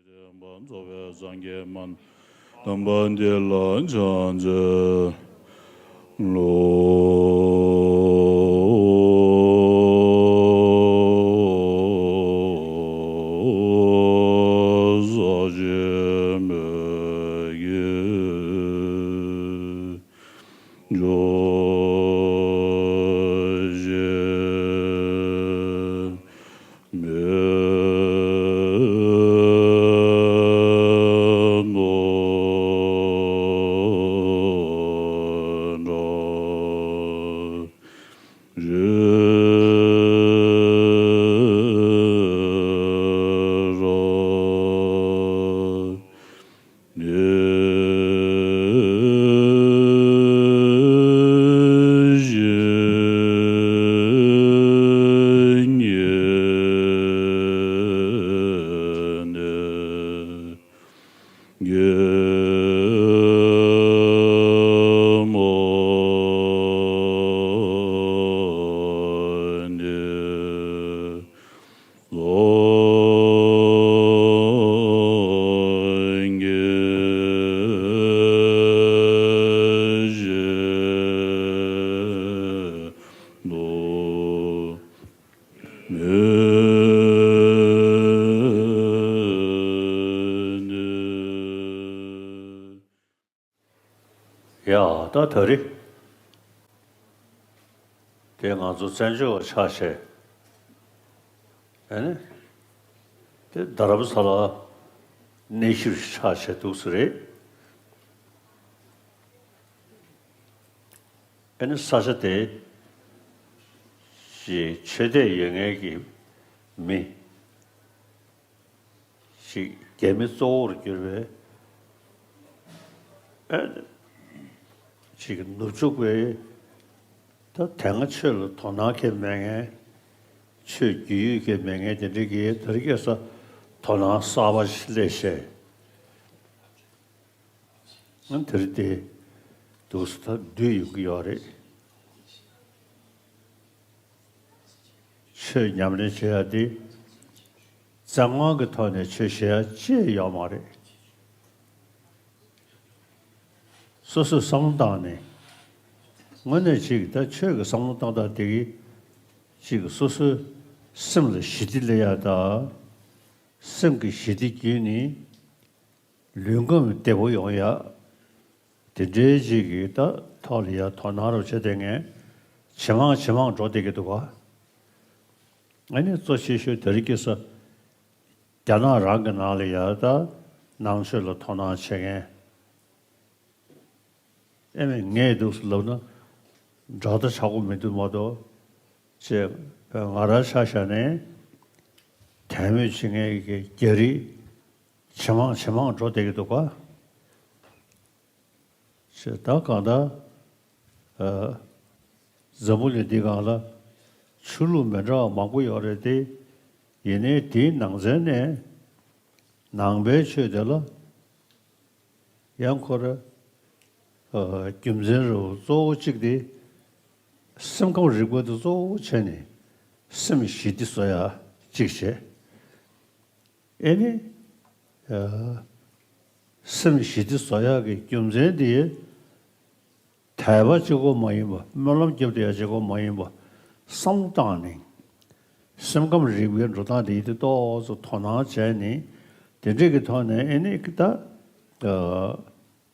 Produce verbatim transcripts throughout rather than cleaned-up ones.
རྫོགས་པའི་སངས་རྒྱས་མ། དམ་པ་འདི་ལ་ཕྱག་འཚལ་ལོ། ཟག་བཅས་མེད་ཀྱི་ཇོ་བོ་མེད་ནོ། འདྲ་རེ་ར། ནས་ཞེས་ཉེ་ནས་གད་མོ་ནས། ལོ་ངེས་ཤེས་ནོ། མེད་ནས། ཡ། ད་ད་རེས་དེ་ང་ཚོ་བཙན་བྱོལ་བ་ཆགས་བྱས། ཨ་ནི་དེ་རྡ་རམ་ས་ལ་གནས་བཞུགས་ཆགས་བྱས་འདུག་ས་རེད། ཨ་ནི་ས་ཆ་དེ་ཅིག་ཆོས་དད་ཡོད་མཁན་གྱི་མི་ཞིག་རྒྱ་མི་གཙོ་བོར་གྱུར་པའི་ཨ་ཅིག་ནུབ་ཕྱོགས་པའི་ད་དེ་སྔ་ཆོས་ལ་དོ་སྣང་གང་མེད་མཁན། ཆོས་བརྒྱུད་ཡུལ་གང་མེད་མཁན་དེ་འདྲ་གིས་དེ་རིང་ཁ་སང་དོ་སྣང་གསར་པ་ཞིག་སླེབས་བྱས། ཨ་དེ་རིང་དེ་འདུག་སེ་ད་འདུས་ཡོང་གི་ཡོད་རེད། ཆོས་ཉམས་ལེན་བྱེད་ཡ་དེ་བཙན་དབང་གི་ཐོག་ནས་ཆོས་བྱེད་ཡ་ཅི་ཡང་ཡོད་མ་རེད། སོ་སོས་བསམ་བློ་བཏང་ནས་དངོས་གནས་ཅིག་ད་ཆོས་ཀྱི་བསམ་བློ་བཏང་སྟངས་དེ་གིས་ཅིག་སོ་སོའི་སེམས་ལ་ཞི་བདེ་སླེབས་ཡ་དང་། སེམས་ཀྱི་ཞི་བདེ་བརྒྱུད་ནས་ལུས་ཁམས་བདེ་པོ་ཡོང་ཡ། དེ་འདྲའི་ཅིག་གི་ད་ཐོག་ལ་ཡ་དོ་སྣང་རོགས་བྱེད་དེ་ངས་ཇེ་མང་ཇེ་མང་འགྲོ་བསྡད་ཀྱི་འདུག་ག་ཨ་ནི་གཙོ་ཆེ་ཤོས་དེ་རིང་ཁ་སང་རྒྱ་ནག་རང་གི་ནང་ལ་ཡ་ད་ནང་ཆོས་ལ་དོ་སྣང་བྱེད་མཁན། ཨེ་མས་ངས་འདུག་སེ་ལབ་ན་འདྲ་ད་ཆགས་ཀྱི་མི་འདུག་མ་གཏོགས། ཅེས་ང་རང་ཆ་བཞག་ནས་དད་མོས་བྱེད་མཁན་གྱི་རྒྱ་རིགས་ཇེ་མང་ཇེ་མང་འགྲོ་བསྡད་ཀྱི་འདུག་ག་ཅེས་ད་གང་ལྟར་ཨ་འཛམ་བུ་གླིང་འདི་སྒང་ལ་ཆོས་ལུགས་མི་འདྲ་བ་མང་པོ་ཡོད་རེད་དེ། ཡིན་ནའི་དེའི་ནང་ཚན་ནས་ནང་པའི་ཆོས་དེ་ལ་ཡང་ཁོ་ར་ཨ་རྒྱུ་མཚན་རུ་གཙོ་བོ་གཅིག་དེ་སེམས་ཁམས་རིག་པ་དེ་གཙོ་བོ་བྱས་ནས་སེམས་ཞི་བདེ་བཟོ་ཡ་གཅིག་བྱས། ཨེ་ནི་ཨ་སེམས་ཞི་བདེ་བཟོ་ཡག་གི་རྒྱུ་མཚན་དེ་དད་པ་གཅིག་པོ་མ་ཡིན་པ། སྨོན་ལམ་རྒྱབ་བསྡད་ཡག་གཅིག་པོ་མ་ཡིན་པ། བསམ་བློ་བཏང་ནས་སེམས་ཁམས་རིག་པའི་འགྲོ་སྟངས་དེ་ཡིན་དུས་ཏོག་ཙམ་དོ་སྣང་བྱས་ནས་དེ་འདྲས་ཀྱི་ཐོག་ནས་ཨེ་ནི་ད་ཨ་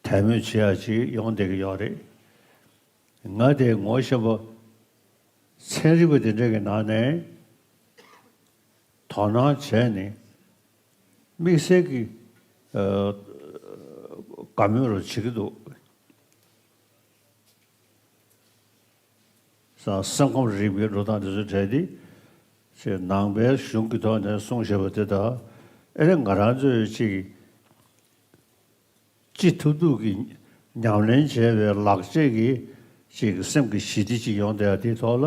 དད་མོས་བྱེད་ཡག་ཅིག་ཡོང་བསྡད་ཀྱི་ཡོད་རེད། ང་དེ་ངོ་ཤེས་པ་ཚན་རིག་པ་དེ་འདྲས་ཀྱི་ནང་ནས། དོ་སྣང་བྱས་ནས་དམིགས་བསལ་གྱི་ཨ་དགའ་མོས་རུ་བྱེད་ཀྱི་འདུག་ས་སེམས་ཁམས་རིག་པའི་འགྲོ་སྟངས་དེ་ཚོ་གྲས་དེ་ཅེས་ནང་པའི་གཞུང་གི་ཐོག་ནས་གསུངས་བཞག་པ་དེ་དང་། ཨེ་རེ་ང་རང་ཚོའི་ཅིག་ཅི་ཐུབ་ཐུབ་ཀྱིས་ཉམས་ལེན་བྱས་པའི་ལག་རྗེས་ཀྱི་ཅིག་སེམས་ཀྱི་ཞི་བདེ་ཅིག་ཡོང་བསྡད་ཡ་དེའི་ཐོག་ལ་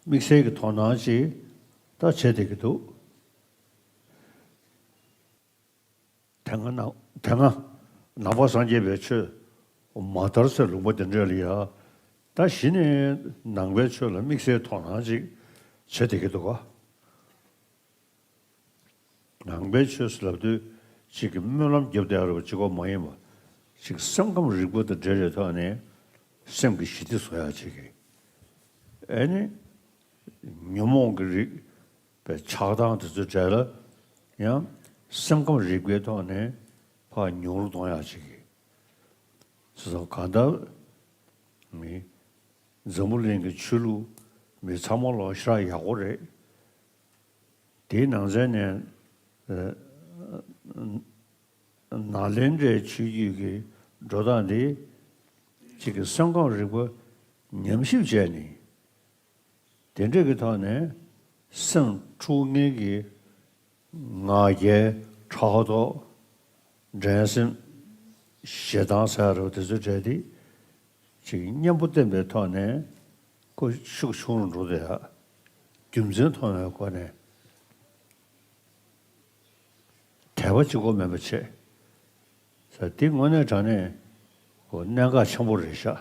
དམིགས་བསལ་གྱི་དོ་སྣང་ཅིག་ད་བྱེད་བསྡད་ཀྱི་འདུག་དེ་སྔ་ནང་དེ་སྔ་ནང་པ་སངས་རྒྱས་པའི་ཆོས་མ་དར་སའི་ལུང་པ་དེ་འདྲ་ལ་ཡ། ད་གཞི་ནས་ནང་པའི་ཆོས་ལ་དམིགས་བསལ་དོ་སྣང་ཅིག་བྱེད་བསྡད་ཀྱི་འདུག་ག་ནང་པའི་ཆོས་ལབ་དུས་ ཅིག་གི་སྨོན་ལམ་རྒྱབ་བསྡད་ཡོད་རེད་པ། གཅིག་པོ་མ་ཡིན་པ། ཅིག་སེམས་ཁམས་རིག་པ་དང་འབྲེལ་བའི་ཐོག་ནས་སེམས་ཀྱི་ཞི་བདེ་བཟོ་ཡག་ཅིག་གི། ཨེ་ནི། ཉོན་མོངས་ཀྱི་རིགས་པའི་ཆགས་སྡང་དེ་ཚོའི་གྲས་ལ་ཡང་སེམས་ཁམས་རིག་པའི་ཐོག་ནས་ཕར་ཉུང་རུ་གཏོང་ཡག་ཅིག་གི། སོ་སོ་གང་ལྟར་མི་འཛམ་བུ་གླིང་གི་ཆོས་ལུགས་མི་ཚང་མ་ལོག་ཤ་ཡག་པོ་རེད། དེའི་ནང་ཚན་ནས་ཨ་ནཱ་ལེནྡྲའི་ཆོས་བརྒྱུད་ཀྱི་འགྲོ་སྟངས་འདི་གཅིག་གི་སེམས་ཁམས་རིག་པ་ཉམས་ཞིབ་བྱས་ནས། དེ་འདྲ་གི་ཐོག་ནས་སེམས་འཁྲུག་མཁན་གྱི་ང་རྒྱལ་ཕྲག་དོག་འགྲན་སེམས་ཞེ་སྡང་ཟེར་རོ་དེ་ཚོའི་གྲས་དེ་ཅིག་གཉེན་པོ་བསྟེན་པའི་ཐོག་ནས་ཁོ་ཤུགས་ཆུང་རུ་འགྲོ་བསྡད་ཡ། རྒྱུ་མཚན་མཐོང་བའི་སྒོ་ནས། དད་པ་གཅིག་པོ་མེད་པ་བྱས། ས་འདི་དངོས་གནས་དྲང་གནས་ཁོ་གནད་འགག་ཆེན་པོ་རེད་ཤག་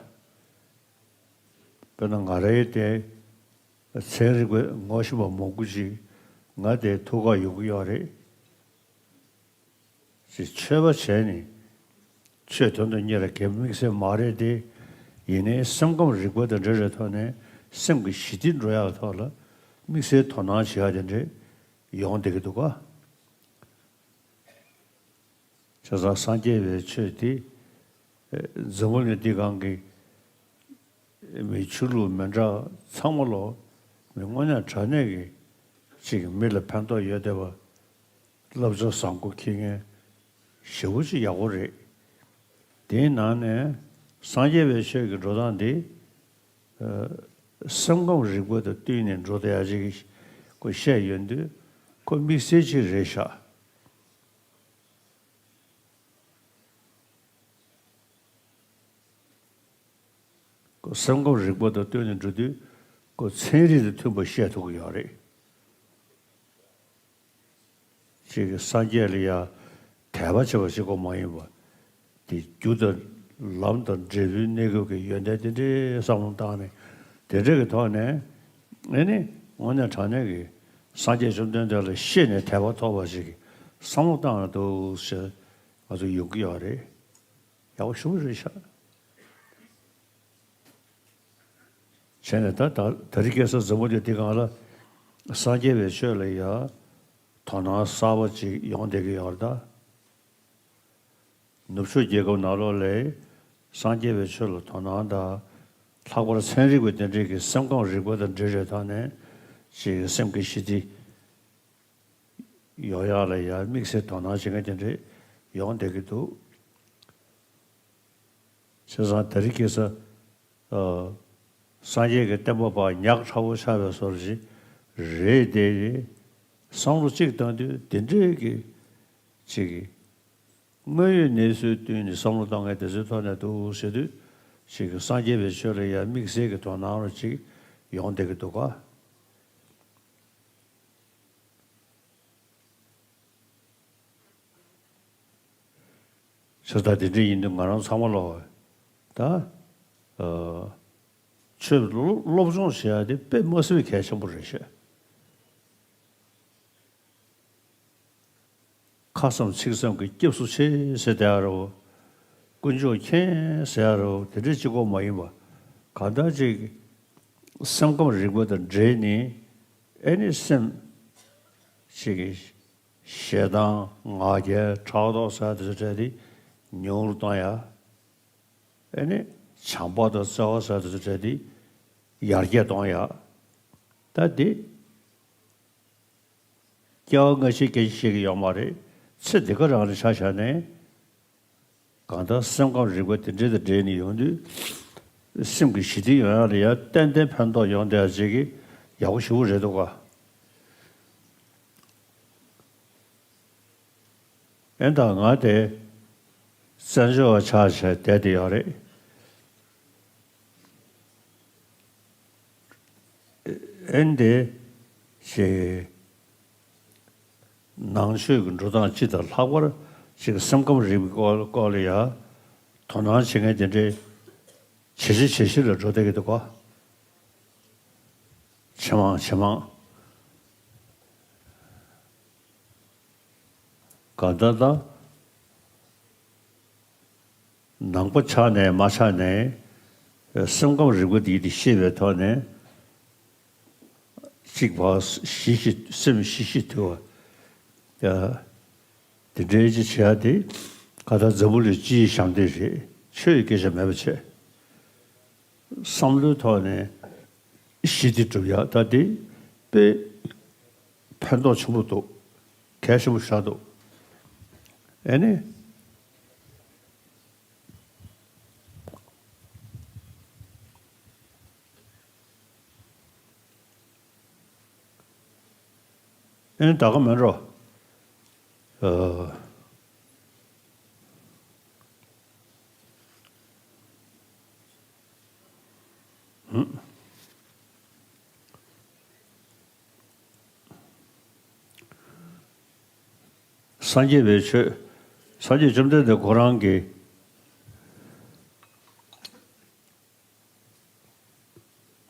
དཔེར་ན་ང་རའི་དེ་ཚན་རིག་པའི་ངོ་ཤེས་པ་མང་པོ་ཅིག་ང་དེ་ཐུག་ག་ཡོང་གི་ཡོད་རེད། ཅེས་ཆོས་པ་བྱས་ནས་ཆོས་དོན་དུ་གཉེར་བ་གལ་དམིགས་བསལ་མ་རེད་དེ། ཡིན་ནའི་སེམས་ཁམས་རིག་པ་དང་འབྲེལ་བའི་ཐོག་ནས་སེམས་ཀྱི་ཞི་བདེ་འགྲོ་ཡག་ཐོག་ལ་དམིགས་བསལ་དོ་སྣང་བྱེད་ཡག་དེ་འདྲས་ཡོང་བསྡད་ཀྱི་འདུག་ག་བྱས་ཙང་སངས་རྒྱས་པའི་ཆོས་དེ་འཛམ་བུ་གླིང་འདི་སྒང་གི་མི་ཆོས་ལུགས་མི་འདྲ་ཚང་མ་ལོ་མི་དངོས་གནས་དྲང་གནས་ཀྱི་ཅིག་མི་ལ་ཕན་ཐོགས་ཡོད་བསྡད་པ། བསླབ་བྱ་བཟང་པོ་འཁྱེར་མཁན་ཞེ་པོ་ཅིག་ཡག་པོ་རེད། དེའི་ནང་ནས་སངས་རྒྱས་པའི་ཆོས་ཀྱི་འགྲོ་སྟངས་འདི་སེམས་ཁམས་རིག་པ་དང་བསྟུན་ནས་འགྲོ་བསྡད་ཡ་ཅིག་ཁོ་བཤད་ཡོང་དུས་ཁོ་དམིགས་བསལ་ཅིག་རེད་ཤག་ཁོ་སེམས་ཁམས་རིག་པ་དང་བསྟུན་ནས་འགྲོ་དུས་ཁོ་ཚན་རིག་དང་མཐུན་པ་བཤད་ཐུབ་ཀྱི་ཡོད་རེད། ཅིག་གིས་སངས་རྒྱས་ལ་ཡང་དད་པ་བྱེད་པ་ཞིག་ཁོ་མ་ཡིན་པ། དེ་རྒྱུ་དང་ལམ་དང་འབྲས་བུའི་གནས་སྐབས་ཀྱི་ཡོན་ཏན་དེ་འདྲའི་བསམ་བློ་བཏང་ནས་དེ་འདྲ་གི་ཐོག་ནས་ཨེ་ནི་དངོས་གནས་དྲང་གནས་ཀྱི་སངས་རྒྱས་བཅོམ་ལྡན་འདས་ལ་ཤེས་ནས་དད་པ་ཐོབ་པ་ཞིག་གི་བསམ་བློ་བཏང་ན་འདུག་ཟེར་ང་ཚོ་ཡོང་གི་ཡོད་རེད། ཡག་པོ་ཞེ་པོ་རེད་ཤག་བྱས་ནས་ད་ད་ད་རེས་ཁ་སང་འཛམ་བུ་གླིང་འདི་སྒང་ལ་སངས་རྒྱས་པའི་ཆོས་ལ་ཡང་དོ་སྣང་གསར་པ་ཅིག་ཡོང་བསྡད་ཀྱི་ཡོད་རེད་ད། ནུབ་ཕྱོགས་རྒྱལ་ཁབ་ནང་ལོགས་ལ་སངས་རྒྱས་པའི་ཆོས་ལ་དོ་སྣང་དང་། ལྷག་པར་ཚན་རིག་པའི་དེ་འདྲའི་གི་སེམས་ཁམས་རིག་པ་དང་འབྲེལ་བའི་ཐོག་ནས་ཅིག་སེམས་ཀྱི་ཞི་བདེ་ཡོང་ཡག་ལ་ཡང་དམིགས་བསལ་དོ་སྣང་བྱེད་མཁན་དེ་འདྲས་ཡོང་བསྡད་ཀྱི་འདུག་བྱས་ཙང་ད་རེས་ཁ་སང་ཨ། སངས་རྒྱས་ཀྱི་བསྟན་པ་པ་ཉག་ཕྲ་བོ་ཆགས་པའི་བཟོ་འདྲ་ཞིག་རེད་དེ། བསམ་བློ་གཅིག་བཏང་དུས་དེ་འདྲའི་གི་ཅིག་གི་དངོས་ཡོད་གནས་ཚུལ་བསྟུན་ནས་བསམ་བློ་བཏང་མཁན་དེ་ཚོའི་ཐོག་ནས་འདུག་ཟེར་དུས་ཅིག་གི་སངས་རྒྱས་པའི་ཆོས་ལ་ཡང་དམིགས་བསལ་གྱི་དོ་སྣང་རོ་ཅིག་ཡོང་བསྡད་ཀྱི་འདུག་ག་བྱས་ཙང་དེ་འདྲ་ཡིན་དུས་ང་རང་ཚང་མ་ལོག་ད་ཨ། ཆོས་སློབ་སློབ་སྦྱོང་བྱེད་ཡ་དེ་དཔེ་མ་སྲིད་པའི་གལ་ཆེན་པོ་རེད་ཤག་ཁ་བསམ་ཚིག་བསམ་གྱི་སྐྱབས་སུ་མཆི་ཟེར་བསྡད་ཡ་རོ། དཀོན་མཆོག་མཁྱེན་ཟེར་ཡ་རོ། དེ་འདྲ་གཅིག་པོ་མ་ཡིན་པ། གང་ལྟར་ཅིག་སེམས་ཁམས་རིག་པ་དང་འབྲེལ་ནས་ཨེ་ནི་སེམས་ཅིག་གི་ཞེ་སྡང་ང་རྒྱལ་ཕྲག་དོག་ཟེར་ཡ་དེ་ཚོ་བྲལ་ཏེ་ཉུང་རུ་གཏོང་ཡ། ཨེ་ནི་བྱམས་པ་དང་བརྩེ་བ་ཟེར་ཡ་དེ་ཚོ་བྲལ་ཏེ་ཡར་རྒྱས་གཏོང་ཡ། ད་འདི། སྐྱེ་བ་སྔ་ཕྱི་སྐད་ཆ་བཤད་ཀྱི་ཡོད་མ་རེད། ཚེ་འདི་ག་རང་ལ་ཆ་བཞག་ནས། གང་ལྟར་སེམས་ཁམས་རིག་པ་དེ་འདྲ་དང་འབྲེལ་ནས་ཡོང་དུས། སེམས་ཀྱི་ཞི་བདེ་ཡོང་ཡག་ལ་ཡང་ཏན་ཏན་ཕན་ཐོགས་ཡོང་བསྡད་ཡག་ཅིག་གི་ཡག་པོ་ཞེ་པོ་རེད་འདུག་ག་ཨེ་ད་ང་དེ་བཙན་བྱོལ་བ་ཆགས་བྱས་བསྡད་དེ་ཡོད་རེད། ཨེ་འདི་ཞེས་ནང་ཆོས་ཀྱི་འགྲོ་སྟངས་སྤྱི་དང་ལྷག་པར་ཅིག་སེམས་ཁམས་རིག་པའི་སྐོར་སྐོར་ལ་ཡང་དོ་སྣང་བྱེད་མཁན་དེ་འདྲའི་ཇེ་ཆེ་ཇེ་ཆེ་ལ་འགྲོ་བསྡད་ཀྱི་འདུག་ག་ཇེ་མང་ཇེ་མང་། གང་ལྟར་ད་ པ་ཆགས་ནས་མ་ཆགས་ནས་སེམས་ཁམས་རིག་པ་འདི་དེ་ཤེས་པའི་ཐོག་ནས་གཅིག་བ་ཞི་ཞི་སེམས་ཞི་ཞི་དུལ་བ། དེ་འདྲའི་ཅི་བྱེད་ཡ་དེ་ག་ད་འཛམ་བུ་གླིང་སྤྱིའི་ཞབས་འདེགས་རེད། ཆོས་ཡི་སྐད་ཆ་མེད་པ་བྱས། བསམ་བློའི་ཐོག་ནས་ཞི་བདེ་སྒྲུབ་ཡ་ད་དེ་དཔེ་ཕན་ཐོགས་ཆེན་པོ་འདུག་གལ་ཆེན་པོ་ཞིག་འདུག་ཨེ་ནི། ཨེ་ནི་ད་ག་མེད་འགྲོ། ཨ། སངས་རྒྱས་པའི་ཆོས། སངས་རྒྱས་བཅོམ་ལྡན་འདས་ཁོ་རང་གིས་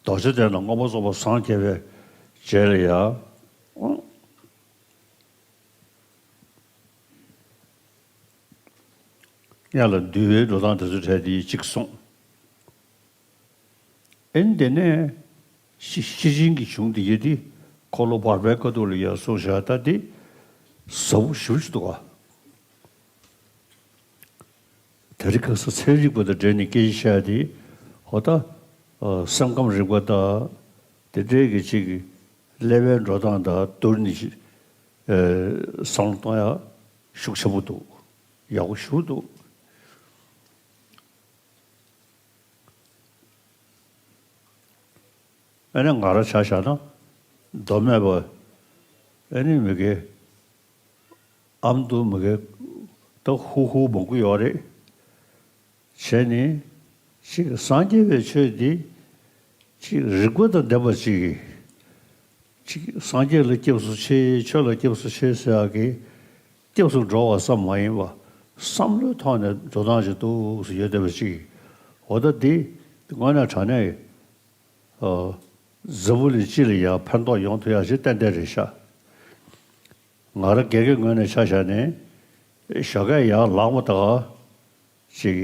རྡོ་རྗེ་གདན་ལ་མངོན་པར་རྫོགས་པར་སངས་རྒྱས་པའི་རྗེས་ལ་ཡང་། ཡང་ལ་འདུལ་བའི་འགྲོ་སྟངས་དེ་ཚོའི་གྲས་དེ་གཅིག་གསུངས། ཨེ་ནི་དེ་ནས་ཤེ་ཤེར་ཕྱིན་གྱི་གཞུང་འདི་ཡི་དེ་འཁོར་ལོ་བར་པའི་དཀའ་ཐུབ་ལ་ཡང་གསུངས་བཞག་ད་དེ་ཟབ་པོ་ཞེ་པོ་ཞིག་འདུག་ག་དེ་རིང་ཁ་སང་ཚན་རིག་པ་དང་འབྲེལ་ནས་སྐད་ཆ་བཤད་དེ་ཧོ་ད་སེམས་ཁམས་རིག་པ་དང་དེ་འདྲའི་གི་ཅིག་ཀླད་པའི་འགྲོ་སྟངས་དང་བསྡུར་ནས་ཅིག་བསམ་བློ་གཏོང་ཡ་ཤུགས་ཆེན་པོ་འདུག་ཡག་པོ་ཞེ་པོ་འདུག་ཨ་ནི་ང་རང་ཆ་བཞག་ན་མདོ་སྨད་པ་ཨ་ནི་མི་དགེ་ཨ་མདོ་མི་དགེ་ད་ཧུ་ཧུ་མང་པོ་ཡོད་རེད། བྱས་ནས་ཅིག་སངས་རྒྱས་པའི་ཆོས་འདི་ཅིག་རིག་པ་དང་ལྡན་པ་ཅིག་གིས་ཅིག་སངས་རྒྱས་ལ་སྐྱབས་སུ་མཆི། ཆོས་ལ་སྐྱབས་སུ་མཆི་ཟེར་ཡག་གི་སྐྱབས་སུ་འགྲོ་བ་ཙམ་མ་ཡིན་པ་བསམ་བློའི་ཐོག་ནས་འགྲོ་སྟངས་ཅིག་འདུག་སེ་ཡོད་བསྡད་པ་ཅིག་འོ་ད་འདི་དངོས་གནས་དྲང་གནས་ཨ། འཛམ་བུ་གླིང་སྤྱི་ལ་ཡང་ཕན་ཐོགས་ཡོང་ཐུབ་ཡག་ཞིག་ཏན་ཏན་རེད་ཤག་ང་རང་སྒེར་གྱི་ངོས་ནས་ཆ་བཞག་ནས་ཞོགས་ཀས་ཡར་ལངས་པ་དང་ཅིག་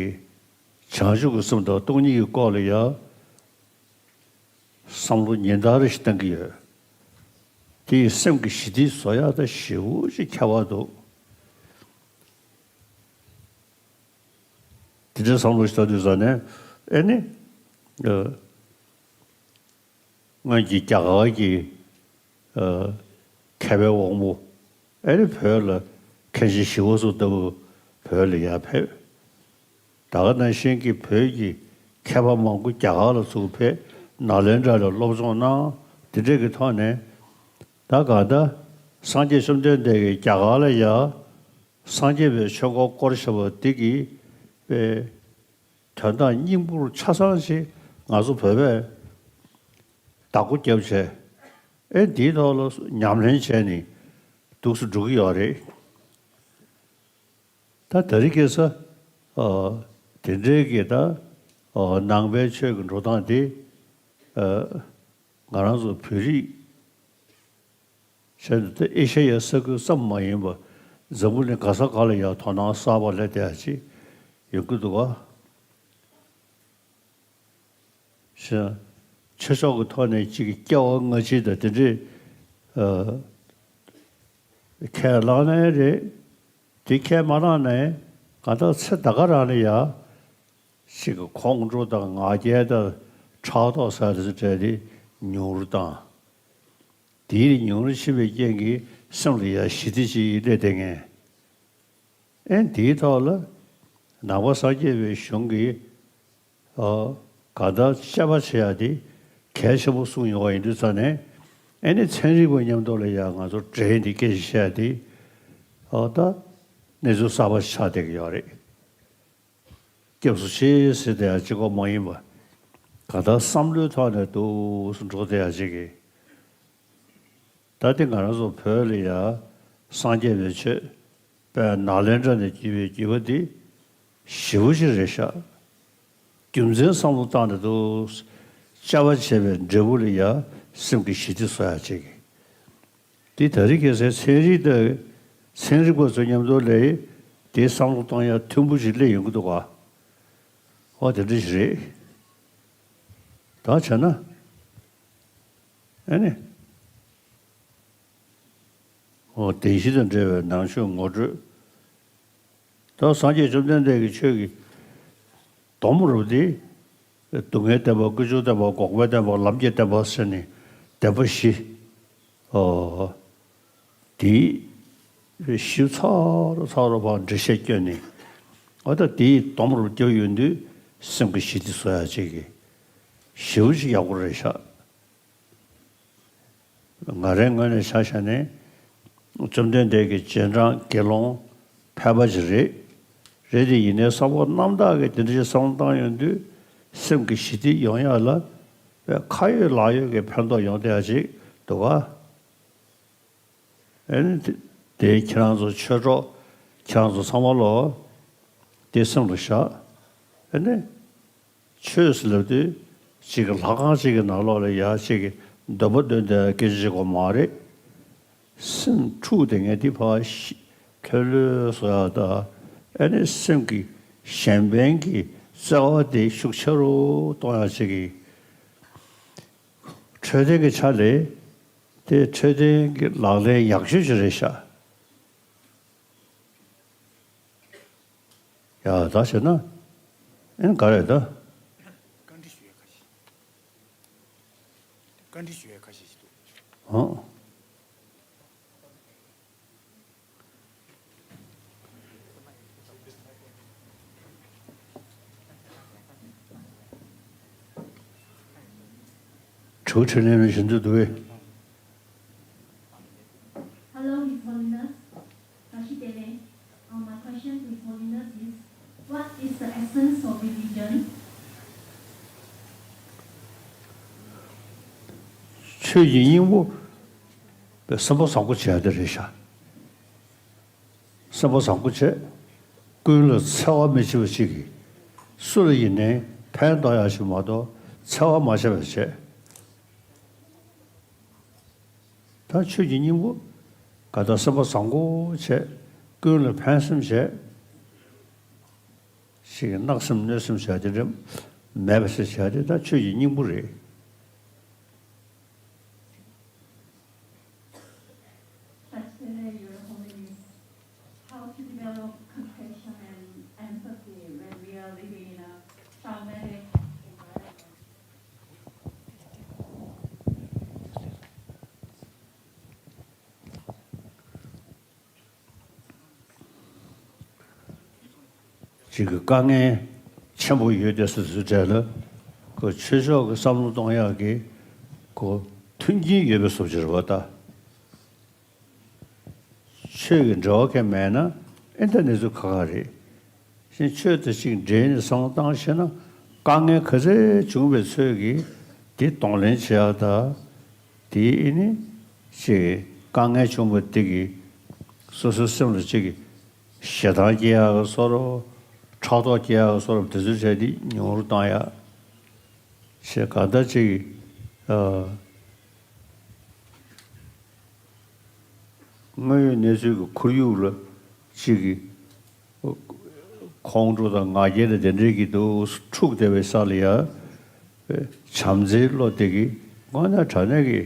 བྱང་ཆུབ་ཀྱི་སེམས་དང་སྟོང་ཉིད་ཀྱི་སྐོར་ལ་ཡང་བསམ་བློ་ཉིན་ལྟར་རེ་ཞིག་གཏང་གི་ཡོད། དེ་ཡིས་སེམས་ཀྱི་ཞི་བདེ་བཟོ་ཡག་ད་ཞེ་པོ་ཅིག་ཁྱད་པར་འདུག་དེ་འདྲའི་བསམ་བློ་ཞིག་བཏང་དུས་ཙ་ནས་ཨེ་ནི། ཨ། སྔོན་གྱི་རྒྱ་གར་གྱི་ཨ། མཁས་པའི་དབང་པོ་ཨེ་ནི་བོད་ལ་མཁན་ཆེན་ཞི་བ་འཚོ་ལྟ་བུ་བོད་ལ་ཡར་ཕེབས། ད་ག་ནང་བཞིན་གྱི་བོད་ཀྱི་མཁས་པ་མང་པོ་རྒྱ་གར་ལ་ཚུར་ཕེབས། ནཱ་ལེནྡྲ་ལ་སློབ་སྦྱོང་གནང་། དེ་འདྲས་ཀྱི་ཐོག་ནས་ད་གང་ལྟར་སངས་རྒྱས་བཅོམ་ལྡན་འདས་ཀྱིས་རྒྱ་གར་ལ་ཡར་སངས་རྒྱས་པའི་ཆོས་འཁོར་བསྐོར་བཞག་པ་འདི་གི་དཔེ་དོན་དག་སྙིང་པོར་ཆ་ཚང་ཞིག་ང་ཚོ་བོད་པས་བདག་པོ་རྒྱབ་བྱས། ཨེ་འདིའི་ཐོག་ལ་ཉམས་ལེན་བྱས་ནས་འདུག་སེ་འགྲོ་གི་ཡོད་རེད། ད་དེ་རིང་ཁ་སང་ཨ། དེ་འདྲའི་གི་ད་ཨ། ནང་པའི་ཆོས་ཀྱི་འགྲོ་སྟངས་དེ་ཨ། ང་རང་ཚོ་བོད་རིགས་བྱས་ནས་ད་ཨེ་ཤ་ཡའི་ས་ཁུལ་ཙམ་མ་ཡིན་པར་འཛམ་བུ་གླིང་ག་ས་ག་ལ་ཡང་དོ་སྣང་གསར་པ་སླེབས་བསྡད་ཡག་ཅིག་ཡོང་གི་འདུག་ག་ཞེས། ཆོས་ཕྱོགས་ཀྱི་ཐོག་ནས་གཅིག་གི་སྐྱེ་བ་སྔ་ཕྱི་དང་དེ་འདྲའི་ཨ། ཁས་བླངས་ནའི་རེད། དེ་ཁས་མ་བླངས་ནའི་གང་ལྟར་ཚེ་ད་ག་རང་ལ་ཡང་གཅིག་གི་ཁོང་ཁྲོ་དང་ང་རྒྱལ་དང་ཕྲག་དོག་ཟེར་དེ་ཚོ་བྲལ་ཏེ་ཉུང་རུ་བཏང་། དེའི་ཉུང་རུ་ཕྱིན་པའི་རྐྱེན་གྱིས་སེམས་ལ་ཡང་ཞི་བདེ་ཅིག་སླེབས་བསྡད་མཁན། ཨེ་འདིའི་ཐོག་ལ་ནང་པ་སངས་རྒྱས་པའི་གཞུང་གིས་ཨ། གང་ལྟར་དཔྱད་པ་བྱེད་ཡག་དེ་གལ་ཆེན་པོ་གསུངས་ཡོང་བ་ཡིན་དུས་ཙང་ནས་ཨེ་ནི་ཚན་རིག་པ་མཉམ་དུ་ལ་ཡང་ང་ཚོ་འབྲེལ་ནས་སྐད་ཆ་བཤད་དེ་ཨ། ད་གནས་ཚུལ་གསར་པ་ཆགས་བསྡད་ཀྱི་ཡོད་རེད། སྐྱབས་སུ་མཆི་ཟེར་བསྡད་ཡག་གཅིག་པོ་མ་ཡིན་པ། གང་ལྟར་བསམ་བློའི་ཐོག་ནས་འདུག་སེ་འགྲོ་བསྡད་ཡག་ཅིག་གི་ད་དེ་ང་རང་ཚོ་བོད་ལ་ཡང་སངས་རྒྱས་པའི་ཆོས་དཔལ་ནཱ་ལེནྡྲ་ནས་བརྒྱུད་པའི་བརྒྱུད་པ་འདི་ཞེ་པོ་ཅིག་རེད་ཤག་རྒྱུ་མཚན་བསམ་བློ་བཏང་ནས་འདུག་དཔྱད་པ་བྱས་པའི་འབྲས་བུ་ལ་ཡང་སེམས་ཀྱི་ཞི་བདེ་བཟོ་ཡག་ཅིག་འདི་ད་རེས་ཁ་སང་ཚན་རིག་དང་ཚན་རིག་པ་ཚོ་མཉམ་དུ་ལས་དེ་བསམ་བློ་གཏོང་ཡག་མཐུན་པོ་ཞིག་སླེབས་ཡོང་གི་འདུག་ག་ཨོ་དེ་འདྲ་ཞིག་རེད། ད་བྱས་ན། ཨ་ནི། ཨོ་བདེན་བཞི་དང་འབྲེལ་བའི་ནང་ཆོས་ངོ་སྤྲོད། ད་སངས་རྒྱས་བཅོམ་ལྡན་འདས་ཀྱི་ཆོས་ཀྱི་སྡོམ་རུ་དེ། སྡུག་བསྔལ་བསྟན་པ། ཀུན་འབྱུང་བསྟན་པ། འགོག་པའི་བསྟན་པ། ལམ་གྱི་བསྟན་པ་ཟེར་ནས་བསྟན་པ་བཞི། ཨོ། དེའི་ཞིབ་ཚགས་རུ་ཚགས་རུ་བར་འགྲེལ་བཤད་བསྐྱོན་ནས། ཨ་ད་དེའི་སྡོམ་རུ་བརྒྱབ་ཡོང་དུས་སེམས་ཀྱི་ཞི་བདེ་བཟོ་ཡ་ཅིག་གི་ཞེ་པོ་ཅིག་ཡག་པོ་རེད་ཤག་ང་རའི་ངོས་ནས་ཆ་བཞག་ནས། བཅོམ་ལྡན་འདས་ཀྱི་རྗེས་འབྲང་དགེ་སློང་ཕལ་པ་ཅིག་རེད། རེད་དེ་ཡིན་ནའི་བསམ་བློ་རྣམ་དག་གིས་དེ་འདྲ་ཞིག་བསམ་བློ་བཏང་ཡོང་དུས་སེམས་ཀྱི་ཞི་བདེ་ཡོང་ཡ་ལ་ཁ་ཡོད་ལག་ཡོད་ཀྱི་ཕན་ཐོགས་ཡོང་བསྡད་ཡ་ཅིག་འདུག་ག་ཨ་ནི་དེ་དེ་ཁྱེད་རང་ཚོ་ཆོས་གྲོགས་ཁྱེད་རང་ཚོ་ཚང་མ་ལོ། དེ་སེམས་ལ་བཞག་ཨ་ནི། ཆོས་ཟེར་ལབ་དུས་གཅིག་གི་ལྷ་ཁང་གཅིག་གི་ནང་ལོགས་ལ་ཡ་གཅིག་གི་འདོན་པ་འདོན་བསྡད་སྐད་ཆ་བཤད་དགོས་མ་རེད། སེམས་འཁྲུག་བསྡད་མཁན་དེ་ཕར་ཤི་ལྷོད་ལྷོད་བཟོ་ཡག་དང་། ཨ་ནི་སེམས་ཀྱི་གཞན་ཕན་གྱི་བརྩེ་བ་དེ་ཤུགས་ཆེ་རུ་གཏོང་ཡག་ཅིག་གི་འཕྲོད་བསྟེན་གྱི་ཆ་ལས་དེ་འཕྲོད་བསྟེན་གྱི་ལག་ལེན་ཡག་ཤོས་ཅིག་རེད་ཤག་ཡ་ད་བྱས་ན། ཨེ་ག་རེད་ད། བཀའ་འདྲི་ཞུ་ཡ་ཁ་ཤས་ཤིག་འདུག་བཀའ་འདྲི་ཞུ་ཡ་ཁ་ཤས་ཤིག་འདུག་ཨང་། དྲི་བ་དྲིས་ལན་རེ་ཞུ་འདོད་འདུག་གས། Hello, His Holiness. བཀྲ་ཤིས་བདེ་ལེགས། Uh, my question to His Holiness is, what is the essence of religion? ཆོས་ཀྱི་སྙིང་པོ་བསམ་པ་བཟང་པོ་བྱས་ཏེ་རེད་ཤག་བསམ་པ་བཟང་པོ་བྱས། ཀུན་ལ་འཚེ་བ་མི་བྱེད་པ་ཅིག་གིས། སུ་ལ་ཡིན་ནའི་ཕན་ཐོགས་ཡག་ཞིག་མ་གཏོགས་འཚེ་བ་མ་བྱས་པ་བྱས། ད་ཆོས་ཀྱི་སྙིང་པོ་ག་ད་བསམ་པ་བཟང་པོ་བྱས། ཀུན་ལ་ཕན་སེམས་བྱས། ཞིག་གནག་སེམས་གནོད་སེམས་བྱས་ཏེ་རེད། མེད་པ་ཞིག་བྱས་ཏེ་ད་ཆོས་ཀྱི་སྙིང་པོ་རེད། Your Holiness, how to develop compassion and empathy when we are living in a traumatic environment? ཅིག་གི་དཀའ་ངལ་ཆེན་པོ་ཡོད་དེ་སོ་སོའི་གྲས་ལ་ཁོ་ཆོས་ཕྱོགས་ཀྱི་བསམ་བློ་གཏོང་ཡག་གི་ཁོ་མཐུན་རྐྱེན་ཡོད་པའི་བཟོ་ཅིག་རེད་པ་ད། ཆོས་ཀྱི་འབྲེལ་བ་གང་མེད་ན་ཨེ་འདྲ་གནས་ཚུལ་ཁག་ཁག་རེད། གཞན་ཆོས་དང་གཅིག་འབྲེལ་ནས་བསམ་བློ་བཏང་ཤེས་ན་དཀའ་ངལ་ག་ཚད་བྱུང་བའི་ཚོད་ཀྱིས་དེ་གདོང་ལེན་བྱེད་ཡག་དང་། དེ་ཨེ་ནི་ཅིག་དཀའ་ངལ་བྱུང་བ་དེ་གིས་སོ་སོའི་སེམས་ལ་ཅིག་ཞེ་སྡང་སྐྱེ་ཡག་གི་བཟོ་འདྲ། ཕྲག་དོག་སྐྱེ་ཡག་གི་བཟོ་འདྲ། དེ་ཚོ་བྱས་ཏེ་ཉུང་རུ་བཏང་ཡག་བྱས། གང་ལྟར་ཅིག་ཨ། དངོས་ཡོད་གནས་ཚུལ་གྱི་ཁོར་ཡུག་ལ་ཅིག་གི་ཁོང་ཁྲོ་དང་ང་རྒྱལ་དང་དེ་འདྲའི་གི་དུ་འཁྲུག་བསྡད་པའི་ས་ལ་ཡ། བྱམས་བརྩེའི་བློ་དེ་གིས་དངོས་གནས་དྲང་གནས་ཀྱི་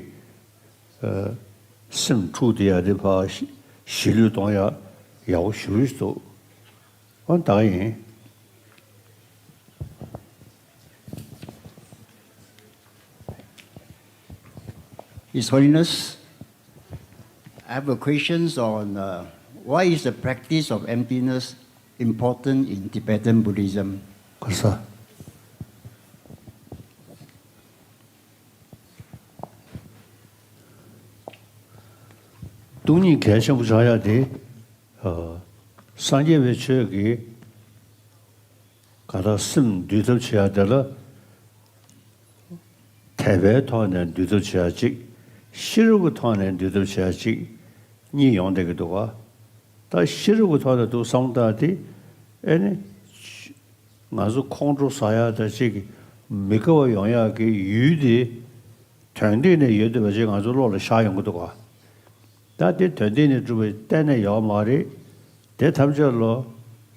སེམས་འཁྲུག་དེ་ཡ་དེ་ཕར་ཞི་ཞི་ལྷོད་གཏོང་ཡ་ཡག་པོ་ཞེ་པོ་ཞིག་འདུག་ཨ་ད་ག་ཡིན། His Holiness, I have a questions on, uh, why is the practice of emptiness important in Tibetan Buddhism? ག་ས། སྟོང་ཉིད་གལ་ཆེན་པོ་ཆགས་ཡ་དེ། ཨ། སངས་རྒྱས་པའི་ཆོས་ཀྱི་ག་ད་སེམས་འདུལ་ཐབས་བྱེད་ཡ་དེ་ལ། དད་པའི་ཐོག་ནས་འདུལ་ཐབས་བྱེད་ཡ་གཅིག་ཤེས་རབ་ཀྱི་ཐོག་ནས་འདུལ་ཐབས་བྱེད་ཡ་གཅིག་གཉིས་ཡོང་བསྡད་ཀྱི་འདུག་ག་ད་ཤེས་རབ་ཀྱི་ཐོག་ནས་འདུག་བསམ་བཏང་དེ། ཨེ་ནི། ང་ཚོ་ཁོང་ཁྲོ་ཟ་ཡ་ད་གཅིག་མི་དགའ་བ་ཡོང་ཡ་གི་ཡུལ་དེ། དོན་སྟེང་ནས་ཡོད་བསྡད་པ་ཅིག་ང་ཚོ་བློ་ལ་ཤར་ཡོང་གི་འདུག་ག་ད་དེ་དོན་སྟེང་ནས་གྲུབ་པ་གཏན་ནས་ཡོད་མ་རེད། དེ་ཐམས་ཅད་ལོ།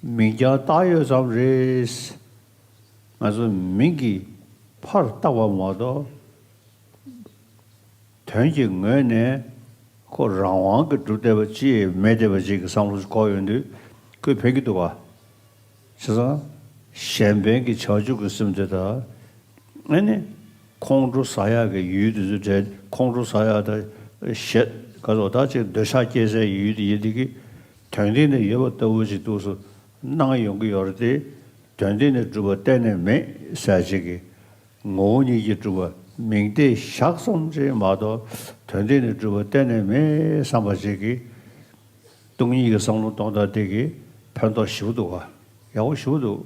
མིང་རྐྱང་བཏགས་ཡོད་ཙམ་རེད། ང་ཚོ་མིང་གི་ཕར་བཏགས་པ་མ་གཏོགས། དོན་གྱི་ངོས་ནས་ཁོ་རང་དབང་གིས་གྲུབ་བསྡད་པ་ཅིག་མེད་བསྡད་པ་ཅིག་གི་བསམ་བློ་ཞིག་འཁོར་ཡོང་དུས་ཁོས་ཕན་གྱི་འདུག་ག་བྱས་ཙང་གཞན་ཕན་གྱི་བྱང་ཆུབ་ཀྱི་སེམས་དེ་དང་། ཨ་ནི་ཁོང་ཁྲོ་ཟ་ཡག་གི་ཡུལ་དེ་ཚོ་བྲལ། ཁོང་ཁྲོ་ཟ་ཡག་དང་ཞེ་ག་ཚོ་ད་ཅིག་འདོད་ཆགས་སྐྱེ་སའི་ཡུལ་དེ་ཡིན་དེ་གི་དོན་སྟེང་ནས་ཡོད་པ་ལྟ་བུ་ཞིག་འདུག་སེ་སྣང་ཡོང་གི་ཡོད་རེད་དེ། དོན་སྟེང་ནས་གྲུབ་པ་གཏན་ནས་མེད་ཟེར་ཅིག་གི་ངོ་བོ་ཉིད་ཀྱིས་གྲུབ་པ་མིང་བརྡས་བཞག་ཙམ་ཅིག་མ་གཏོགས། དོན་སྟེང་ནས་གྲུབ་པ་གཏན་ནས་མེད་བསམ་པ་ཅིག་གིས་སྟོང་ཉིད་ཀྱི་བསམ་བློ་གཏོང་སྟངས་དེ་གིས་ཕན་ཐོགས་ཞེ་པོ་འདུག་ག་ཡག་པོ་ཞེ་པོ་འདུག་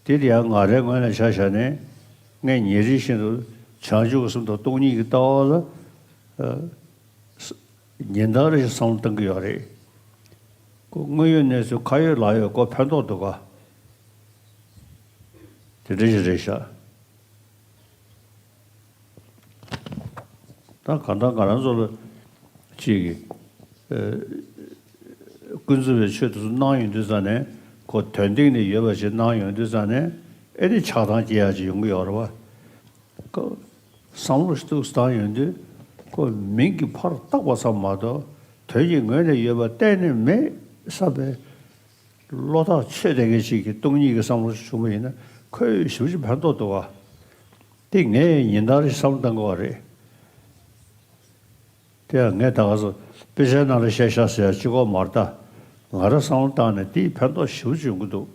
དེ་ཡང་ང་རའི་ངོས་ནས་ཆ་བཞག་ནས། ངས་ཉིན་རེ་བཞིན་དུ་བྱང་ཆུབ་ཀྱི་སེམས་དང་སྟོང་ཉིད་ཀྱི་ལྟ་བ་ལ་ཉིན་ལྟར་རེ་བཞིན་བསམ་བློ་གཏང་གི་ཡོད་རེད། ཁོ་དངོས་ཡོད་གནས་ཚུལ་ཁ་ཡོད་ལག་ཡོད་ཁོ་ཕན་ཐོགས་འདུག་ག་དེ་འདྲ་ཞིག་རེད་ཤག་ད་གང་ལྟར་ང་རང་ཚོ་ལ་ཅིག་གི་ཀུན་རྫོབ་པའི་ཆོས་དེ་ཚོ་སྣང་ཡོང་དུས་ཙང་ནས། ཁོ་དོན་སྟེང་ནས་ཡོད་པ་ཞིག་སྣང་ཡོང་དུས་ཙང་ནས། ཨེ་ནི་ཆགས་སྡང་སྐྱེ་ཡག་ཅིག་ཡོང་གི་ཡོད་རེད་བ། ཁོ་བསམ་བློ་ཞིག་ཏུ་བཏང་ཡོང་དུས། ཁོ་མིང་གི་ཕར་བཏགས་པ་ཙམ་མ་གཏོགས་དོན་གྱི་ངོས་ནས་ཡོད་པ་གཏན་ནས་མེད་བསམ་པའི་བློ་ཐག་ཆོད་བསྡད་མཁན་ཞིག་གིས་སྟོང་ཉིད་ཀྱི་བསམ་བློ་ཞིག་བྱུང་བ་ཡིན་ན། ཁོས་ཞེ་པོ་ཅིག་ཕན་ཐོགས་འདུག་ག་དེ་ངས་ཉིན་ལྟར་བསམ་བློ་གཏང་དགོས་པ་རེད། དེ་ཡང་ངས་ད་ག་ཚོད་དཔེ་ཆའི་ནང་ལ་བཤད་ཤག་ཟེར་ཡག་གཅིག་པོ་མ་རེད་ད། ང་རང་བསམ་བློ་བཏང་ནས་དེ་ཕན་ཐོགས་ཞེ་པོ་ཅིག་ཡོང་གི་འདུག་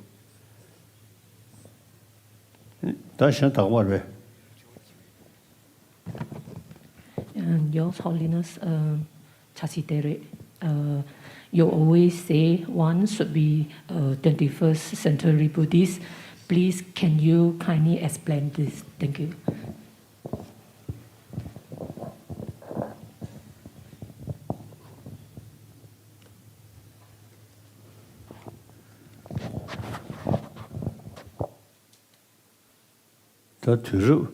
ད་གཞན་དག་པ་རེད། And Your Holiness, um, Chasi Tere, uh, you always say one should be uh, twenty-first century Buddhist. Please, can you kindly explain this? Thank you. ད་དུས་རབས་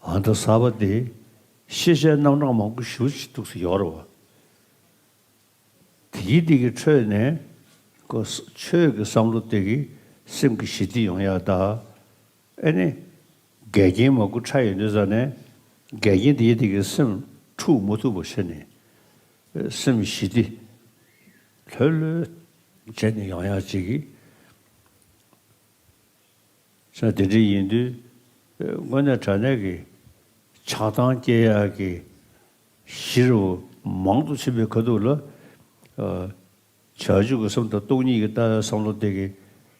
ཨ་ད་གསར་པ་འདི་ཤེས་བྱའི་རྣམ་གྲངས་མང་པོ་ཞེ་པོ་ཅིག་འདུག་སེ་ཡོད་རེད་བ། དེའི་དེ་གི་ཁྲོད་ནས་ཁོ་ཆོས་ཀྱི་བསམ་བློ་དེ་གིས་སེམས་ཀྱི་ཞི་བདེ་ཡོང་ཡག་དང་། ཨེ་ནི་འགལ་རྐྱེན་མང་པོ་འཕྲད་ཡོང་དུས་ཙང་ནས། འགལ་རྐྱེན་དེའི་དེ་གིས་སེམས་འཁྲུག་མ་ཐུབ་པ་བྱས་ནས། སེམས་ཞི་བདེ་ལྷོད་ལྷོད་བྱས་ནས་ཡོང་ཡག་ཅིག་གི་ས་དེ་འདྲ་ཡིན་དུས། དངོས་གནས་དྲང་གནས་ཀྱི་ཆགས་སྡང་སྐྱེ་ཡག་གི་གཞི་རུ་མང་དུ་ཕྱིན་པའི་ཁ་ཐུག་ལ། བྱང་ཆུབ་ཀྱི་སེམས་དང་སྟོང་ཉིད་ཀྱི་ལྟ་བའི་བསམ་བློ་དེ་གིས་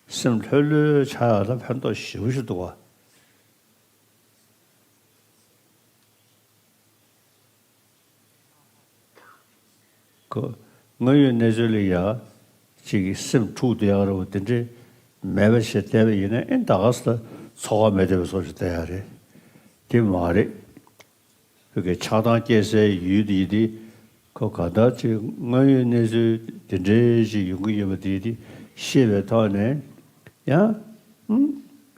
སེམས་ལྷོད་ལྷོད་ཆགས་ཡག་ལ་ཕན་ཐོགས་ཞེ་པོ་ཞིག་འདུག་བ། ཁོ་དངོས་ཡོད་གནས་ཚུལ་ལ་ཡ་ཅིག་གི་སེམས་འཁྲུག་བསྡད་ཡག་རེད་བ། དེ་འདྲས་མེད་པ་ཞིག་བལྟས་པ་ཡིན་ན། ཨེ་ད་ག་ས་ཚོགས་པ་མེད་བསྡད་པའི་བཟོ་ཞིག་བལྟས་ཡག་རེད། དེ་མ་རེད། བོད་ཀྱི་ཆགས་སྡང་སྐྱེ་སའི་ཡུལ་དེ་ཡིན་དེ། ཁོ་ག་ད་ཅིག་དངོས་ཡོད་གནས་ཚུལ་དེ་འདྲས་ཞིག་ཡོང་གི་ཡོད་པ་དེ་དེ་ཤེས་པའི་ཐོག་ནས། ཡང་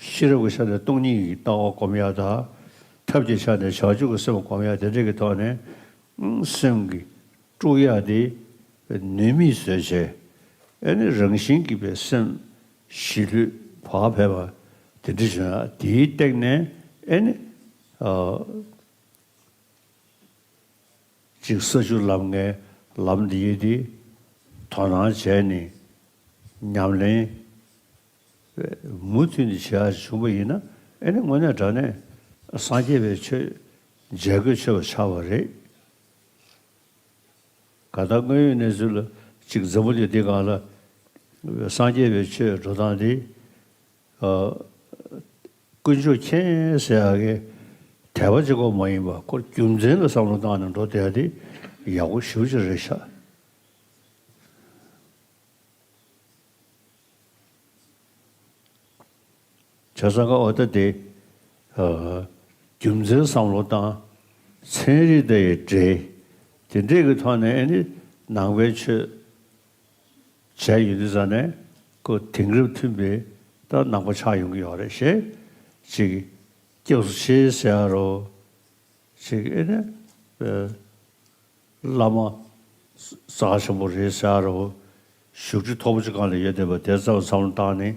ཤེས་རབ་ཀྱི་ཆ་ནས་སྟོང་ཉིད་ཀྱི་ལྟ་བ་སྒོམ་ཡག་དང་། ཐབས་ཀྱི་ཆ་ནས་བྱང་ཆུབ་ཀྱི་སེམས་སྒོམ་ཡག་དེ་འདྲས་ཀྱི་ཐོག་ནས། སེམས་ཀྱི་དཀྲུག་ཡག་དེ་ནུས་མེད་བཟོས་བྱས། ཨེ་ནི་རང་བཞིན་གྱིས་པའི་སེམས་ཞི་ལྷོད་བག་ཕེབས་པ་དེ་འདྲ་བྱུང་ཡག་དེའི་སྟེང་ནས། ཨེ་ནི་ཨ་ཅིག་ས་བཅུ་ལམ་ལྔའི་ལམ་འདི་ཡི་དེ་དོ་སྣང་བྱས་ནས་ཉམས་ལེན་མུ་མཐུད་ནས་བྱེད་ཡག་བྱུང་བ་ཡིན་ན། ཨེ་ནི་དངོས་གནས་དྲང་གནས་སངས་རྒྱས་པའི་ཆོས་མཇལ་དགོས་ཆོག་པ་ཆགས་པ་རེད། ག་ད་དངོས་ཡོད་གནས་ཚུལ་ལ་ཅིག་འཛམ་བུ་གླིང་འདི་སྒང་ལ་སངས་རྒྱས་པའི་ཆོས་འགྲོ་སྟངས་འདི། ཨ། དཀོན་མཆོག་མཁྱེན་ཟེར་ཡག་གི་དད་པ་གཅིག་པོ་མ་ཡིན་པ། ཁོ་རྒྱུ་མཚན་ལ་བསམ་བློ་བཏང་ནས་འགྲོ་བསྡད་ཡག་དེ་ཡག་པོ་ཞེ་པོ་ཅིག་རེད་ཤག་བྱས་ཙང་ཀ་འོ་ད་དེ། ཨ། རྒྱུ་མཚན་བསམ་བློ་བཏང་། ཚན་རིག་དང་ཡི་འབྲེལ། དེ་འདྲས་ཀྱི་ཐོག་ནས་ཨེ་ནི་ནང་པའི་ཆོས་བྱས་ཡོད་དུས་ཙང་ནས། ཁོ་དེང་རབས་མཐུན་པའི་ད་ནང་པ་ཆགས་ཡོང་གི་ཡོད་རེད་ཞེས། ཅིག་སྐྱབས་སུ་མཆི་ཟེར་ཡག་རོ། ཅིག་ཨེ་ནི་ཨ་བླ་མ་རྩ་ཆེན་པོ་རེད་ཟེར་ཡག་རོ། བཞུགས་ཁྲི་མཐོ་པོ་ཅིག་སྒང་ལ་ཡོད་བསྡད་པ་དེ་ཙམ་བསམ་བློ་བཏང་ནས།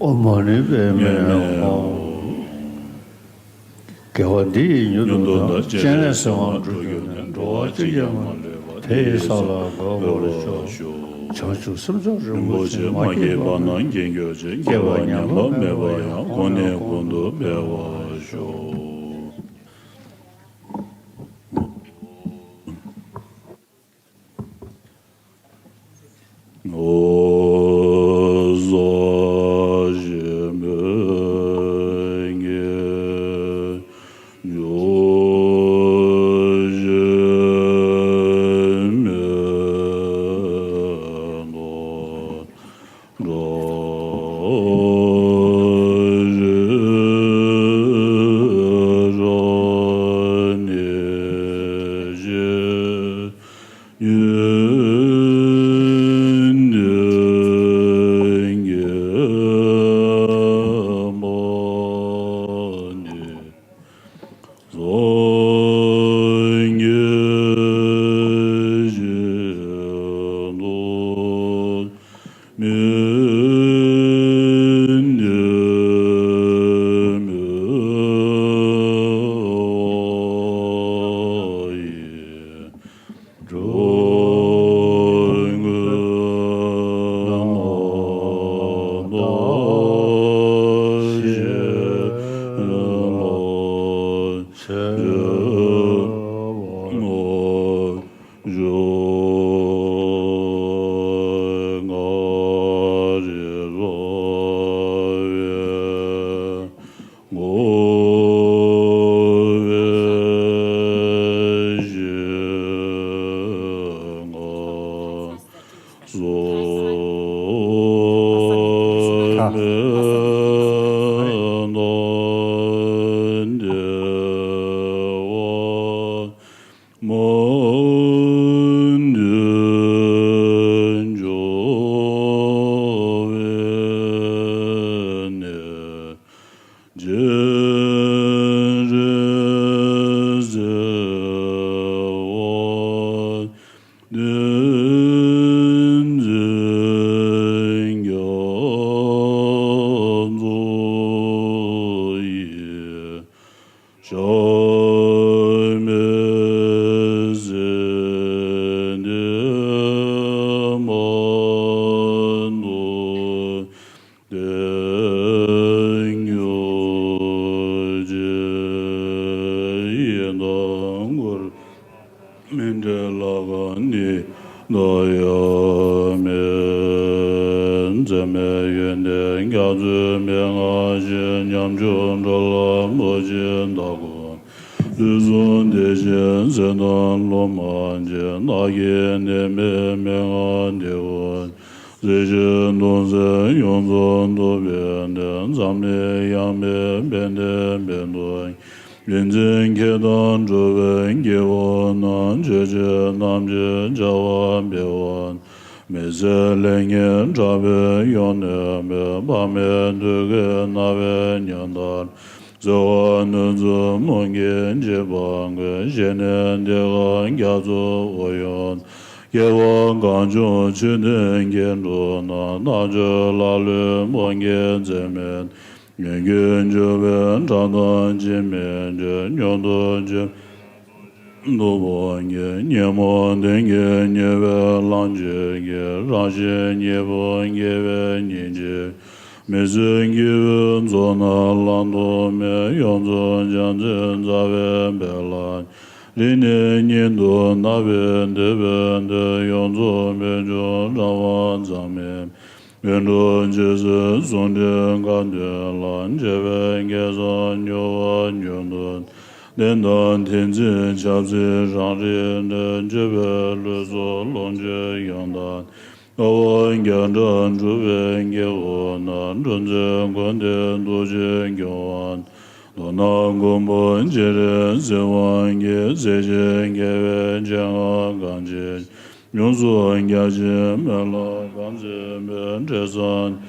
ཨོཾ་མ་ཎི་པདྨེ་ཧཱུྃ། དགེ་བ་འདི་ཡིས་མྱུར་དུ་བདག། སྤྱན་རས་གཟིགས་དབང་འགྲུབ་གྱུར་ནས། འགྲོ་བ་གཅིག་ཀྱང་མ་ལུས་པ། དེ་ཡི་ས་ལ་འགོད་པར་ཤོག། བྱང་ཆུབ་སེམས་མཆོག་རིན་པོ་ཆེ། མ་སྐྱེས་པ་རྣམས་སྐྱེ་གྱུར་ཅིག། སྐྱེས་པ་ཉམས་པ་མེད་པ་ཡང་། གོང་ནས་གོང་དུ་འཕེལ་བར་ཤོག། ག་ནི་ད་ཡོད་མེད། འཛད་མེད་ཡོན་ཏན་རྒྱ་མཚོའི་མན་ངག་བཞིན། ཉམ་ཆུང་འགྲོ་ལ་མུ་བཞིན་བདག་གོ། དུས་གསུམ་བདེ་ཞིང་གསལ་སྟོང་ལུང་མ་བརྗེད། ནགས་ཀྱི་གནས་མེད་མན་ངག་འདི་ཀུན། གཟི་བརྗིད་གདུང་སེལ་ཡོངས་རྫོགས་འདུ་བའི་གནས། འཛམ་གླིང་ཡང་མེད་དཔལ་ལྡན་དཔལ་མོ། ཡོངས་འཛིན་མཁས་དང་གྲུབ་པའི་སྐྱེ་བོ་རྣམས། ཆོས་བྱེད་རྣམས་ཀྱི་བྱ་བ་སྤེལ་བ། མི་ཟད་ལེགས་བརྙེས་གྲགས་པའི་ཡོན་ཏན་མའི། དཔག་མེད་མཐུ་དཀར་སྣང་བས་ཉམས་ལྟར། གསོལ་བ་ནུས་གསུམ་མུ་གེ་འཇིགས་པ་ཀུན། ཞི་གནས་བདེ་དཀར་རྒྱ་མཚོའི་དབུས་ཡོད། སྐྱེ་བོ་གང་བྱུང་ཆོས་འདི་སྐད་སྒྲོགས་ན། རྣལ་འབྱོར་ལ་ལུས་མུ་གེ་འཛད་མེད། ངེས་འབྱུང་འཇུག་པའི་གྲགས་སྟོང་འཆི་མེད་ཆོས། མྱུར་དུ་འབྱོངས་པའི་སྡུག་པོ་ཉེས། ཉོན་མོངས་གདོན་བགེགས་ཉེས་པའི་ལམ་གྱིས་བསྐྱེད། རང་བཞིན་གཉིས་པོ་དགེ་བའི་ཉིན་བྱེད། མི་བཟོད་སྐྱེ་བོའི་མཚོ་རྣམས་བླང་དོར་མེད། ཡོངས་རྫོགས་བྱང་སེམས་རྩ་བའི་དཔལ་ལ། རིང་ནས་ཉིད་དུ་བརྣག་པའི་འདོད་པའི་དོན། ཡོངས་རྫོགས་རྨད་བྱུང་རང་དབང་ཙམ་མེད། ཡོངས་གྲུབ་རྗེས་སུ་བཟུང་འབྲེལ་དགའ་སྟོན་ལ། འབྲེལ་བའི་དགེ་རྩ་མྱུར་བ་མྱུར་དུ། བདེན་དང་ཐེག་ཆེན་ཆབ་སྲིད་རང་རིག་འགྲོས། འཇུག་པའི་ལུས་སྲོག་ལོངས་སྤྱོད་ཡོངས་དག་ནས། དཀའ་བ་བརྒྱ་ཕྲག་སྒྲུབ་པའི་སྐྱེ་བོ་རྣམས། འབྲོམ་སྲེད་ཀུན་ཏུ་འདུ་བྱེད་སྐྱོ་བ། མདོར་ན་མགོན་པོ་སྤྱན་རས་གཟིགས་དབང་གིས། སྲིད་ཞིའི་དགེ་བའི་སྤྱན་སྔར་གང་བྱེད་ཀྱང་། ཡོངས་སུ་རྒྱ་ཆེའི་སྨོན་ལམ་གང་མཛད་པའི། འབྲས་བུ་ཐམས་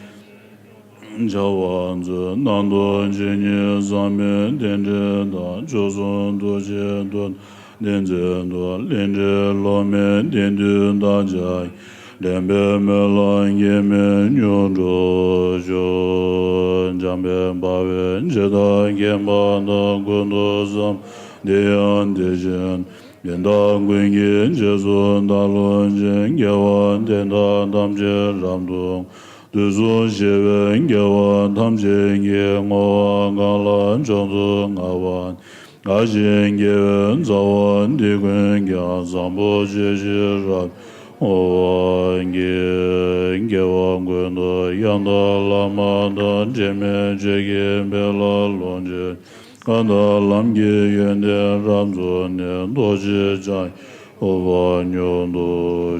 ཅད་ཀྱང་བྱ་བར་མཛད། རྣམ་རྟོག་ཇི་སྙེད་བསམ་མིན་རྟེན་འབྲེལ་དང་། མཆོག་གསུམ་ཐུགས་རྗེའི་མཐུ་རྣམས་བསྟེན་མཛད་དོ། ལས་འབྲས་བློ་དམན་བདེན་མཐུ་བདག་ཅག་གིས། འདྲེན་པའི་སྨོན་ལམ་གེགས་མེད་མྱུར་འགྲུབ་ཤོག། འཇམ་དཔལ་འབར་བའི་ཕྱི་དང་ཁྱད་པར་དག། ཀུན་ཏུ་བཟང་པོ་དེ་ཡང་དེ་བཞིན། ཡི་དྭགས་ཀུན་གྱི་རྗེས་སུ་བདག་སློབ་ཅིང་། སྐྱེ་བ་འདི་དག་ཐམས་ཅད་རབ་ཏུ། དུས་གསུམ་གཤེགས་པའི་རྒྱལ་བ་ཐམས་ཅད་ཀྱིས། བསྔོ་བ་གང་ལ་མཆོག་ཏུ་བསྔགས་པ། བདག་གཞན་དགེ་བའི་རྩ་བ་འདི་ཀུན་ཀྱང་། བཟང་པོ་སྤྱོད་ཕྱིར་རབ་བསྔོ་བར་བགྱི། སྐྱེ་བ་ཀུན་ཏུ་ཡང་དག་བླ་མ་དང་། དྲི་མེད་ཆོས་ཀྱི་དཔལ་ལ་ལོངས་སྤྱོད་ཅིང་། གང་དག་ལམ་གྱི་ཡོན་ཏན་རབ་རྫོགས་ནས། རྡོ་རྗེ་འཆང་ཡི་ཨུཏྤལ་མྱུར་དུ་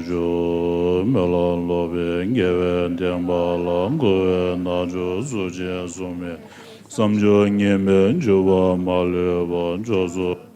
ཞུ། སྨོན་ལམ་ལོག་པའི་དགེ་བའི་བསྟན་པ་ལ། འཁོར་བའི་རྣལ་འབྱོར་གཟུགས་ཅན་གསུམ་མའི། བསམ་སྦྱོར་ངན་པས་འཇུག་པ་མ་ལུས་པ། མཆོག་གསུམ་